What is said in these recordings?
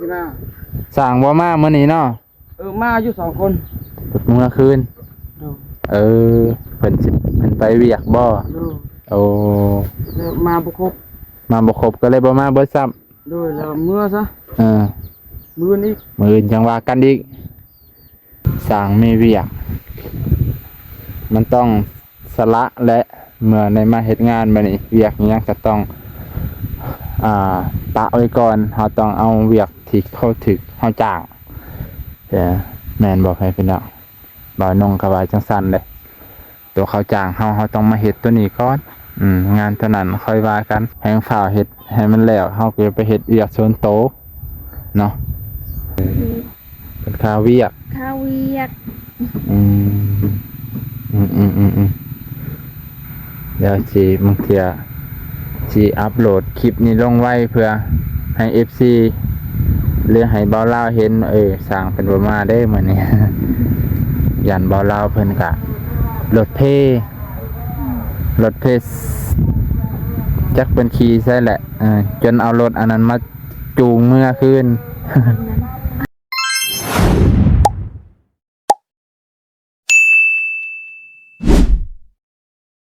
ຊິມາ ຊ່າງບໍ່ມາມື້ນີ້ເນາະ? ເອີ ມາຢູ່ສອງຄົນ ເມື່ອຄືນ. ໂດຍ ເອີ ເພິ່ນຊິ ເພິ່ນໄປວຽກບໍ່? ໂດຍ ໂອ້ ແລ້ວມາບໍ່ຄົບ ມາບໍ່ຄົບກໍເລີຍບໍ່ມາເບິດຊ້ຳ. ໂດຍ ແລ້ວເມື່ອຊະ. ເອີ ມື້ນີ້ ມື້ອື່ນຈັ່ງວ່າກັນອີກ. ຊ່າງມີວຽກ ມັນຕ້ອງສະຫຼະ ແລະ ເມື່ອໄດ້ມາເຮັດງານບາດນີ້ ວຽກຫຍັງກໍຕ້ອງ ອ່າ ປະໄວ້ກ່ອນ. ເຮົາຕ້ອງເອົາວຽກທີ່ເຂົາຖືກເຮົາຈ້າງ. ແມ່ນບໍ່ ພໍ່ແມ່ພີ່ນ້ອງ? ບ່າວນົງກໍວ່າຈັ່ງຊັ້ນເດ້. ຕົວເຂົາຈ້າງເຮົາ ເຮົາຕ້ອງມາເຮັດຕົວນີ້ກ່ອນ. ອືມ ງານຕົວນັ້ນຄ່ອຍວ່າກັນ. ແຮ່ງຟ້າວເຮັດໃຫ້ມັນແລ້ວ ເຮົາກໍໄປເຮັດວຽກສ່ວນໂຕເນາະ. ເປັນຄ່າວຽກ ຄ່າວຽກ. ອືມ ອືມໆໆໆ ດຽວຊິ ບາງເທື່ອຊິອັບໂຫຼດຄລິບນີ້ລົງໄວ້ ເພື່ອໃຫ້ເອັຟຊີ ຫຼືໃຫ້ບ່າວລາວເຫັນ. ເອີ ຊ່າງເພິ່ນບໍ່ມາເດ້ມື້ນີ້ ຢ້ານບ່າວລາວເພິ່ນກະລົດເພ ລົດເພ ຈັກເພິ່ນຂີ່ໃສແຫຼະ. ເອີ ຈົນເອົາລົດອັນນັ້ນມາຈູງເມືອຄືນ.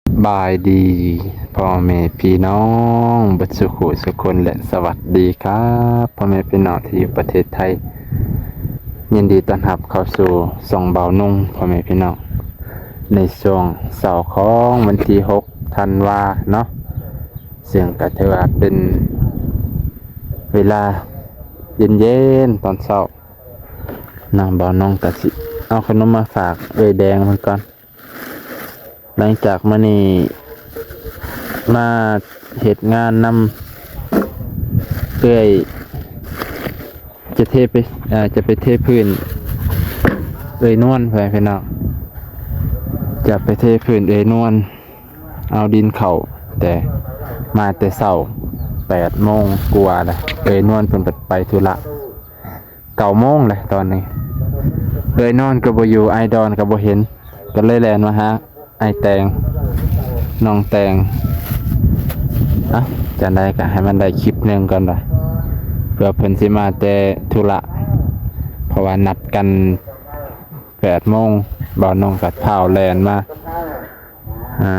ສະບາຍດີພໍ່ແມ່ພີ່ນ້ອງເບິດສູ່ຜູ້ສູ່ຄົນ ແລະ ສະຫວັດດີຄັບພໍ່ແມ່ພີ່ນ້ອງທີ່ຢູ່ປະເທດໄທ. ຍິນດີຕ້ອນຮັບເຂົ້າສູ່ຊ່ອງບ່າວນົງ ພໍ່ແມ່ພີ່ນ້ອງ ໃນຊ່ວງເຊົ້າຂອງວັນທີຫົກທັນວາເນາະ, ເຊິ່ງກໍຖືວ່າເປັນເວລາເຢັນໆຕອນເຊົ້າ. ນາງບ່າວນົງກະຊິເອົາຂະໜົມມາຝາກເອື້ອຍແດງເພິ່ນກ່ອນ. ຫຼັງຈາກມື້ນີ້ມາເຮັດງານນຳເອື້ອຍ ຈະເທໄປ ເອີ ຈະໄປເທພື້ນເອື້ອຍນວນ ພໍ່ແມ່ພີ່ນ້ອງ, ຈະໄປເທພື້ນເອື້ອຍນວນ. ເອົາດິນເຂົ້າແຕ່ ມາແຕ່ເຊົ້າ ແປດໂມງກວ່າແລ້ວ. ເອື້ອຍນວນເພິ່ນໄປທຸລະ ເກົ້າໂມງແລ້ວຕອນນີ້. ເອື້ອຍນວນກໍບໍ່ຢູ່ ອ້າຍດອນກໍບໍ່ເຫັນ ກໍເລີຍແລ່ນມາຫາອ້າຍແຕງ ນ້ອງແຕງ. ເອົ້າ ຈັ່ງໃດກໍໃຫ້ມັນໄດ້ຄລິບໜຶ່ງກ່ອນວ່າ ເພື່ອເພິ່ນຊິມາແຕ່ທຸລະ ເພາະວ່ານັດກັນແປດໂມງ. ບ່າວນົງກໍຟ້າວແລ່ນມາ ອ່າ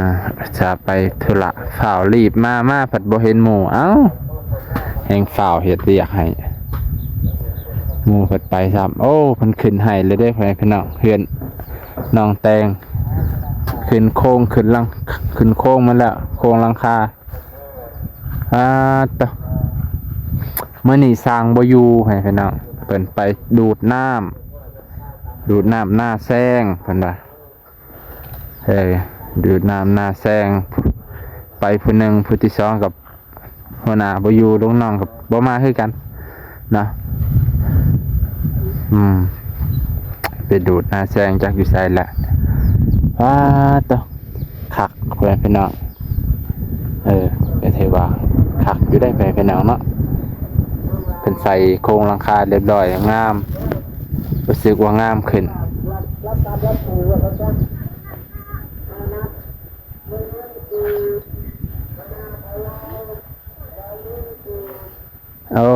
ຈະໄປທຸລະ ຟ້າວລີບມາ ມາພັດບໍ່ເຫັນໝູ່. ເອົ້າ ແຮ່ງຟ້າວເຮັດວຽກໃຫ້ ໝູ່ພັດໄປຊ້ຳ. ໂອ້ ເພິ່ນຂຶ້ນໄຮ່ແລ້ວເດ້ ພໍ່ແມ່ພີ່ນ້ອງ, ເຮືອນນ້ອງແຕງຂຶ້ນໂຄງ ຂຶ້ນຫຼັງ ຂຶ້ນໂຄງໝົດແລ້ວ ໂຄງຫຼັງຄາ. ອ່າ ຕະ ມື້ນີ້ຊ່າງບໍ່ຢູ່ ພໍ່ແມ່ພີ່ນ້ອງ, ເພິ່ນໄປດູດນ້ຳ ດູດນ້ຳນາແຊງ ເພິ່ນວ່າ. ເອີ ດູດນ້ຳນາແຊງ ໄປຜູ້ໜຶ່ງ ຜູ້ທີສອງກັບຫົວໜ້າບໍ່ຢູ່ ລູກນ້ອງກໍບໍ່ມາຄືກັນເນາະ. ອືມ ໄປດູດນາແຊງຈັກຢູ່ໃສລະ. ປາດໂທ້ ຄັກ ພໍ່ແມ່ພີ່ນ້ອງ. ເອີ ກໍຖືວ່າຄັກຢູ່ໄດ໋ ພໍ່ແມ່ພີ່ນ້ອງເນາະ, ເພິ່ນໃສ່ໂຄງຫຼັງຄາລຽບລ້ອຍ ງາມ ຮູ້ສຶກວ່າງາມຂຶ້ນ. ໂອ້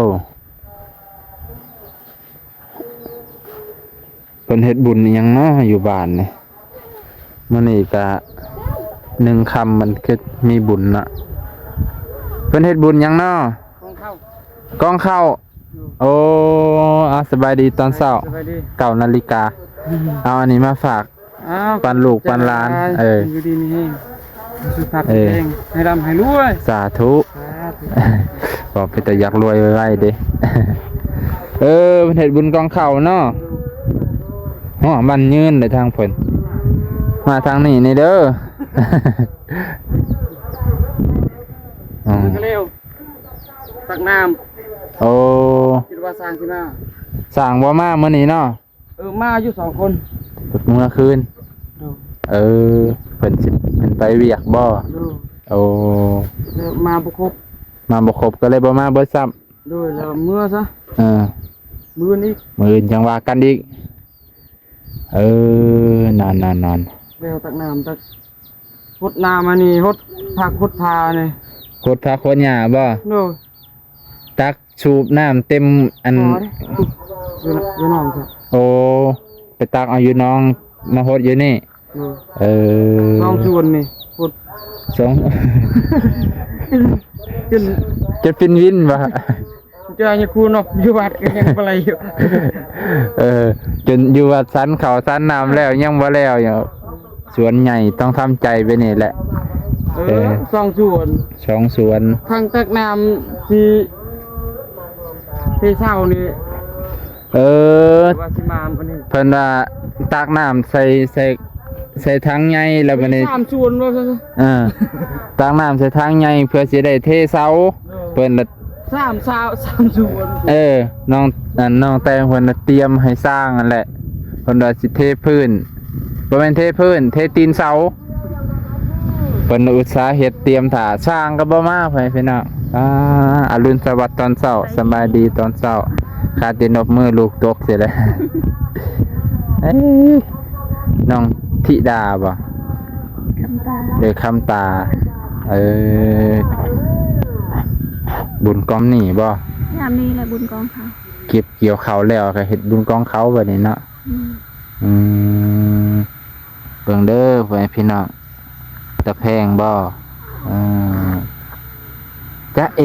ເພິ່ນເຮັດບຸນອີ່ຫຍັງເນາະຢູ່ບ້ານນີ້? ມື້ນີ້ກະໜຶ່ງຄ່ຳ ມັນຄືມີບຸນເນາະ. ເພິ່ນເຮັດບຸນຫຍັງເນາະ? ກອງເຂົ້າ ກອງເຂົ້າ. ໂອ້ ອາ ສະບາຍດີຕອນເຊົ້າ ສະບາຍດີ ເກົ້ານາລິກາ. ເອົາອັນນີ້ມາຝາກ ອ້າວ ປັນລູກປັນຫຼານ. ເອີ ຢູ່ດີມີແຮງ ສຸຂະ ເອີ ແຂງແຮງ ໃຫ້ລ່ຳໃຫ້ລວຍ. ສາທຸ ສາທຸ. ບອກເປັນຕາຢາກລວຍໄວໆເດ້. ເອີ ເພິ່ນເຮັດບຸນກອງເຂົ້າເນາະ. ຮອດໝັ້ນຍືນເດ້ທາງເພິ່ນ. ມາທາງນີ້ແດ່ເດີ. ອືມ ຕັກນ້ຳ. ໂອ້ ຄິດວ່າຊ່າງຊິມາ ຊ່າງບໍ່ມາມື້ນີ້ເນາະ? ເອີ ມາຢູ່ສອງຄົນ ເມື່ອຄືນ. ໂດຍ ເອີ ເພິ່ນຊິ ເພິ່ນໄປວຽກບໍ່? ໂດຍ ໂອ້ ແລ້ວມາບໍ່ຄົບ ມາບໍ່ຄົບກໍເລີຍບໍ່ມາເບິດຊ້ຳ. ໂດຍ ແລ້ວເມື່ອຊະ. ເອີ ມື້ນີ້ ມື້ອື່ນຈັ່ງວ່າກັນອີກ. ເອີ ນານໆໆ ແລ້ວຕັກນ້ຳ ຕັກ ຫົດນ້ຳອັນນີ້ ຫົດຜັກຫົດຜານີ້ ຫົດຜັກຫົດຫຍ້າບໍ່? ໂດຍ ຕັກ ສູບນ້ຳເຕັມອັນ ບໍ່ເດ້ ຢູ່ນ- ຢູ່ໜອງຊະ. ໂອ້ ໄປຕັກເອົາຢູ່ໜອງ ມາຫົດຢູ່ນີ້. ໂດຍ ເອີ ສອງສວນນີ້ ພຸ້ນ ສອງ ຈົນ ຈົນ ຈົນປິ່ນວິນບໍ່? ເຈົ້າຍາຄູນອກຢູ່ວັດກໍຍັງບໍ່ໄຫຼຢູ່. ເອີ ຈົນຢູ່ວັດສັນເຂົ້າສັນນ້ຳແລ້ວຍັງບໍ່ແລ້ວຢູ່. ສວນໃຫຍ່ຕ້ອງທຳໃຈໄປນີ້ແຫຼະ. ເອີ ເອີ ສອງສວນ ສອງສວນ ທັງຕັກນ້ຳຊິເທເຊົານີ້. ເອີ ວ່າຊິມາມື້ນີ້ ເພິ່ນວ່າຕັກນ້ຳໃສ່ ໃສ່ ໃສ່ຖັງໃຫຍ່ແລ້ວບັດນີ້ ສາມສວນວ່າຊັ້ນ. ເອີ ຕັກນ້ຳໃສ່ຖັງໃຫຍ່ເພື່ອຊິໄດ້ເທເສົາ. ເອີ ເພິ່ນລະ ສາມ ສາມ ສາມສວນ. ເອີ ນ້ອງ ອັນ ນ້ອງແຕງເພິ່ນລະຕຽມໃຫ້ຊ່າງຫັ້ນແຫຼະ ເພິ່ນວ່າຊິເທພື້ນ ບໍ່ແມ່ນເທພື້ນ ເທຕີນເສົາ. ເພິ່ນອຸດສາເຮັດຕຽມຖ້າ ຊ່າງກໍບໍ່ມາ ພໍ່ແມ່ພີ່ນ້ອງ. ອາ ອະລຸນສະຫວັດຕອນເຊົ້າ ສະບາຍດີຕອນເຊົ້າ. ຄາແຕ່ນົບມືລູກຕົກເສຍແລ້ວ. ເອີ ນ້ອງທິດາບໍ່? ຄຳຕາ ເອີ ຄຳຕາ. ເອີ ບຸນກອງນີ້ບໍ່? ຍາມນີ້ແຫຼະບຸນກອງເຂົາ. ເກັບກ່ຽວເຂົ້າແລ້ວກໍເຮັດບຸນກອງເຂົາບັດນີ້ເນາະ. ອືມ ອືມ ເບິ່ງເດີ ພໍ່ແມ່ພີ່ນ້ອງ ຕາແພງບໍ່? ເອີ ຈະເອ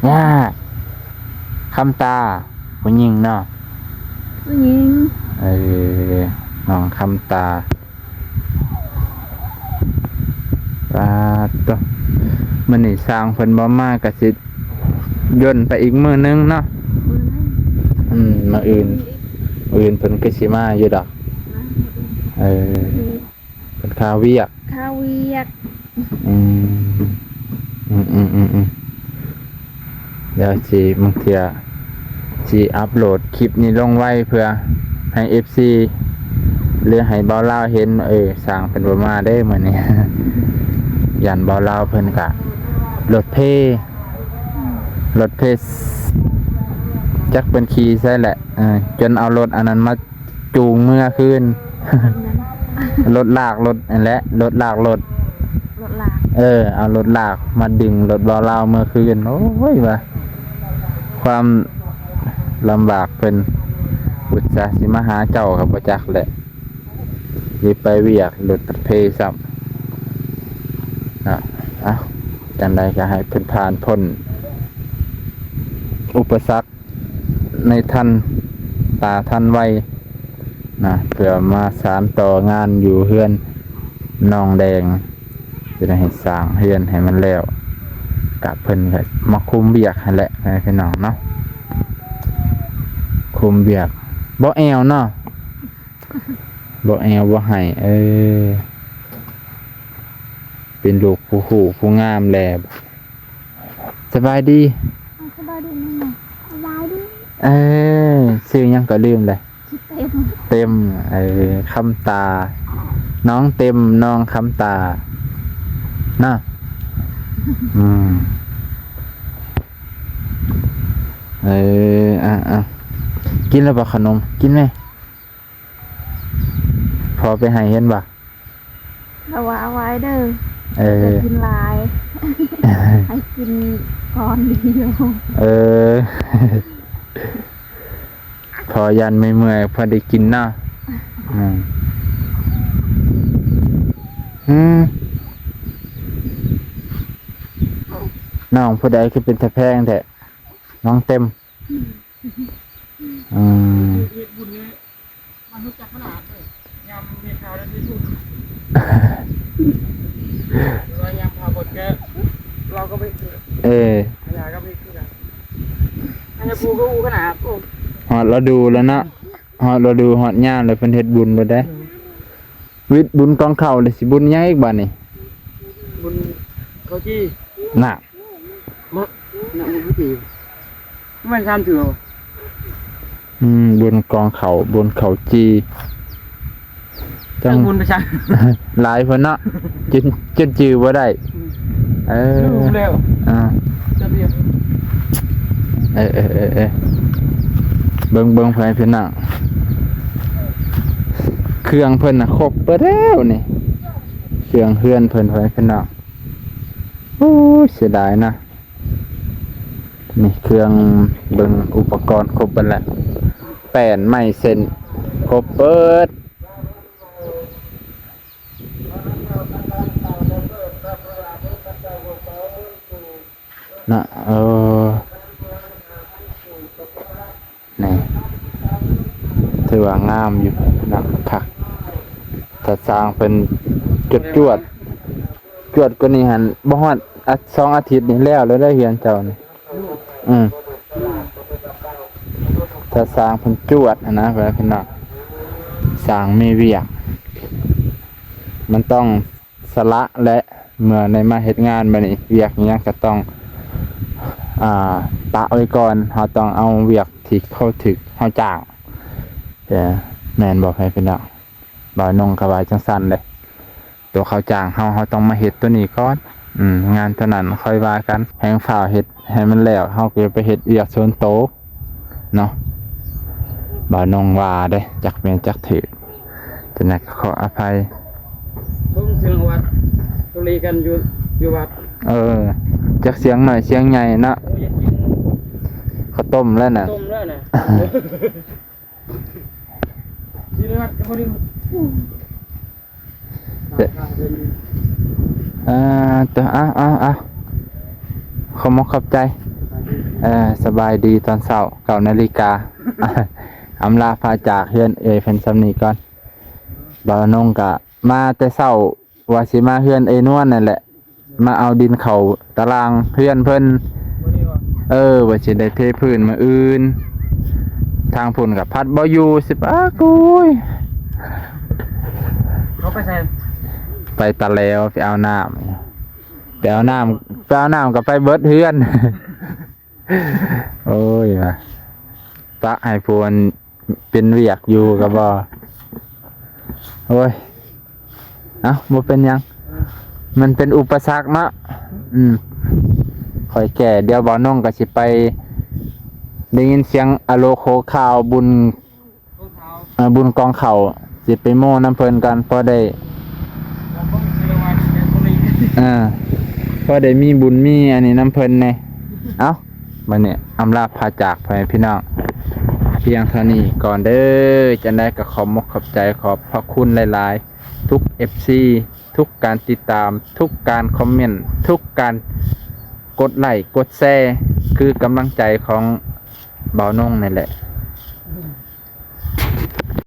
ຍາ ຄຳຕາ ຜູ້ຍິງເນາະ ຜູ້ຍິງ. ເອີ ນ້ອງຄຳຕາ. ປາດໂທ້ ມື້ນີ້ຊ່າງເພິ່ນບໍ່ມາ ກະຊິ ຢ່ນໄປອີກມື້ໜຶ່ງເນາະ. ມື້ໜຶ່ງ ອືມ ມື້ອື່ນ ມື້ອື່ນເພິ່ນຄືຊິມາຢູ່ດອກ. ມາມື້ອື່ນ ເອີ ເພິ່ນຄາວຽກ ຄາວຽກ. ອືມ ອືມ ອືມ ອືມ ອືມ ດຽວຊິ ບາງເທື່ອຊິອັບໂຫຼດຄລິບນີ້ລົງໄວ້ ເພື່ອໃຫ້ເອັຟຊີ ຫຼື ໃຫ້ບ່າວລາວເຫັນ. ເອີ ຊ່າງເພິ່ນບໍ່ມາເດ້ມື້ນີ້ ຢ້ານບ່າວລາວເພິ່ນກະລົດເພ ລົດເພ ຈັກເພິ່ນຂີ່ໃສແຫຼະ. ເອີ ຈົນເອົາລົດອັນນັ້ນມາຈູງເມືອຄືນ ລົດລາກລົດຫັ້ນແຫຼະ ລົດລາກລົດ ລົດລາກ. ເອີ ເອົາລົດລາກມາດຶງລົດບ່າວລາວເມືອຄືນ. ໂອ້ຍ ວ່າຄວາມລຳບາກເພິ່ນ ອຸດສ່າຊິມາຫາເຈົ້າກໍບໍ່ຈັກແຫຼະ ຫຼືໄປວຽກລົດເພຊ້ຳເນາະ. ເອົ້າ ຈັ່ງໃດກໍໃຫ້ເພິ່ນຜ່ານພົ້ນອຸປະສັກ ໃນທັນຕາທັນໄວນະ ເພື່ອມາສານຕໍ່ງານຢູ່ເຮືອນນ້ອງແດງ ຈະໄດ້ໃຫ້ສ້າງເຮືອນໃຫ້ມັນແລ້ວ. ກະເພິ່ນກະມາຄຸມວຽກຫັ້ນແຫຼະ ພີ່ນ້ອງເນາະ ຄຸມວຽກ. ບໍ່ແອວເນາະ ບໍ່ແອວບໍ່ໃຫ້. ເອີ ເປັນລູກຜູ້ຮູ້ຜູ້ງາມແລ້ວ. ສະບາຍດີ ສະບາຍດີແມ່. ສະບາຍດີ. ເອີ ຊື່ຫຍັງກໍລືມແລ້ວ. ຊື່ເຕັມ ເຕັມ. ເອີ ຄຳຕາ ນ້ອງເຕັມ ນ້ອງຄຳຕາເນາະ. ອືມ ເອີ ອາໆ ກິນແລ້ວບໍ່ຂະໜົມ? ກິນແມ້. ພໍໄປໃຫ້ເຫັນບໍ່? ລະວ່າເອົາໄວ້ເດີ ເອີ ຢ່າກິນຫຼາຍ ໃຫ້ກິນກ່ອນດີຢູ່. ເອີ ພໍຢ້ານເມື່ອຍໆ ພໍໄດ້ກິນເນາະ. ອືມ ອືມ ນ້ອງຜູ້ໃດຄືເປັນຕາແພງແທ້? ນ້ອງເຕັມ. ອືມ ເຮັດບຸນນີ້ມັນຮູ້ຈັກຂະໜາດເລີຍ ຍາມມີຂ່າວແລ້ວທີ່ສຸດ ວ່າຍາມຂ່າວບົດແກ ເຮົາກໍໄປຄື ເອີ ພະຍາກໍໄປຄືກັນ ອັນນີ້ປູກໍອູຂະໜາດ. ໂອ້ ຮອດລະດູແລ້ວເນາະ ຮອດລະດູຮອດຍາມແລ້ວ ເພິ່ນເຮັດບຸນໂລດເດ້. ອືມ ວິດບຸນກອງເຂົ້າ ແລ້ວຊິບຸນຫຍັງອີກບາດນີ້? ບຸນເຂົ້າຈີ່ ນະ ມະ ນະ ບຸນເຂົ້າຈີ່ ແມ່ນສາມເທື່ອ. ອືມ ບຸນກອງເຂົ້າ ບຸນເຂົ້າຈີ່ ຈັກບຸນໄປຊັ້ນ ຫຼາຍພຸ້ນເນາະ ຈົນ ຈົນຈື່ບໍ່ໄດ້. ອືມ ເອີ ລືມແລ້ວ ອ່າ ຈະລຽກ ເອີ ເອີ ເອີ ເອີ ເບິ່ງ ເບິ່ງ ພໍ່ແມ່ພີ່ນ້ອງ ເຄື່ອງເພິ່ນນະຄົບເບິດແລ້ວນີ້ ເຄື່ອງເຮືອນເພິ່ນ ພໍ່ແມ່ພີ່ນ້ອງ. ໂອ້ຍ ເສຍດາຍນະ ນີ້ເຄື່ອງເບິ່ງອຸປະກອນຄົບເບິດແລ້ວ ແປ້ນໄມ້ເສັ້ນຄົບເບິດເນາະ. ເອີ ນີ້ຖືວ່າງາມຢູ່ເນາະ ຄັກ. ຖ້າຊ່າງເພິ່ນຈວດໆ ຈວດກວ່ານີ້ຫັ້ນ ບໍ່ຮອດອາ ສອງອາທິດນີ້ແລ້ວແລ້ວເດ້ ເຮືອນເຈົ້ານີ້. ອືມ ຖ້າຊ່າງເພິ່ນຈວດຫັ້ນນະ ເພື່ອນພີ່ນ້ອງ ຊ່າງມີວຽກ ມັນຕ້ອງສະຫຼະ ແລະ ເມື່ອໄດ້ມາເຮັດງານແບບນີ້ ວຽກຫຍັງກໍຕ້ອງ ອ່າ ປະໄວ້ກ່ອນ. ເຮົາຕ້ອງເອົາວຽກທີ່ເຂົາຖືກເຮົາຈ້າງ ແມ່ນບໍ່ ເພື່ອນພີ່ນ້ອງ? ບ່າວນົງກໍວ່າຈັ່ງຊັ້ນເດ້. ຕົວເຂົາຈ້າງເຮົາ ເຮົາຕ້ອງມາເຮັດຕົວນີ້ກ່ອນ. ອືມ ງານຕົວນັ້ນຄ່ອຍວ່າກັນ. ແຮ່ງຟ້າວເຮັດໃຫ້ມັນແລ້ວ ເຮົາກໍໄປເຮັດວຽກສ່ວນໂຕເນາະ. ບ່າວນົງວ່າເດ້ ຈັກແມ່ນຈັກຖືກ ຈັ່ງໃດກໍຂໍອະໄພ. ເບິ່ງສຽງວັດສຸລີກັນຢູ່ ຢູ່ວັດ. ເອີ ຈັກສຽງໜ້ອຍສຽງໃຫຍ່ເນາະ. ໂອ້ ຢາກກິນ ເຂົ້າຕົ້ມແລ້ວນະ ຕົ້ມແລ້ວນະ. ຢູ່ໃນວັດກໍບໍ່ໄດ້ ເອີ ເອົາ ເອົາ ເອົາ ຂອບມົກຂອບໃຈ. ເອີ ສະບາຍດີຕອນເຊົ້າ ເກົ້ານາລິກາ. ອຳລາພາຈາກເຮືອນເອື້ອຍເພິ່ນສ່ຳນີ້ກ່ອນ. ບ່າວນົງກະມາແຕ່ເຊົ້າ ວ່າຊິມາເຮືອນເອື້ອຍນວນນັ້ນແຫຼະ ມາເອົາດິນເຂົ້າຕາລ່າງເຮືອນເພິ່ນ. ເອີ ວ່າຊິໄດ້ເທພື້ນມື້ອື່ນ ທາງພຸ້ນກໍພັດບໍ່ຢູ່ ຊິປາກ ໂອ້ຍ ເຂົາໄປໃສ? ໄປຕາແຫຼວ ໄປເອົານ້ຳ ໄປເອົານ້ຳ ໄປເອົານ້ຳກໍໄປເບິດເຮືອນ. ໂອ້ຍ ວ່າປະໃຫ້ພວນ ເປັນວຽກຢູ່ກໍບໍ່ ໂອ້ຍ ເອົ້າ ບໍ່ເປັນຫຍັງ ມັນເປັນອຸປະສັກເນາະ. ອືມ ຄ່ອຍແກ້. ດຽວບ່າວນົງກໍຊິໄປ ໄດ້ຍິນສຽງອາໂລໂຄຄາວບຸນ ເອີ ບຸນກອງເຂົ້າ ຊິໄປໂມ້ນຳເພິ່ນກ່ອນ ພໍໄດ້ ເອີ ພໍໄດ້ມີບຸນມີອັນນີ້ນຳເພິ່ນແດ່. ເອົ້າ ບັດນີ້ອຳລາພາຈາກ ພໍ່ແມ່ພີ່ນ້ອງ ພຽງເທົ່ານີ້ກ່ອນເດີ. ຈັ່ງໃດກໍຂອບມົກຂອບໃຈ ຂອບພະຄຸນຫຼາຍໆ ທຸກເອັຟຊີ ທຸກການຕິດຕາມ ທຸກການຄອມເມັນ ທຸກການກົດໄລ້ກົດແຊ ຄືກຳລັງໃຈຂອງບ່າວນົງນີ້ແຫຼະ.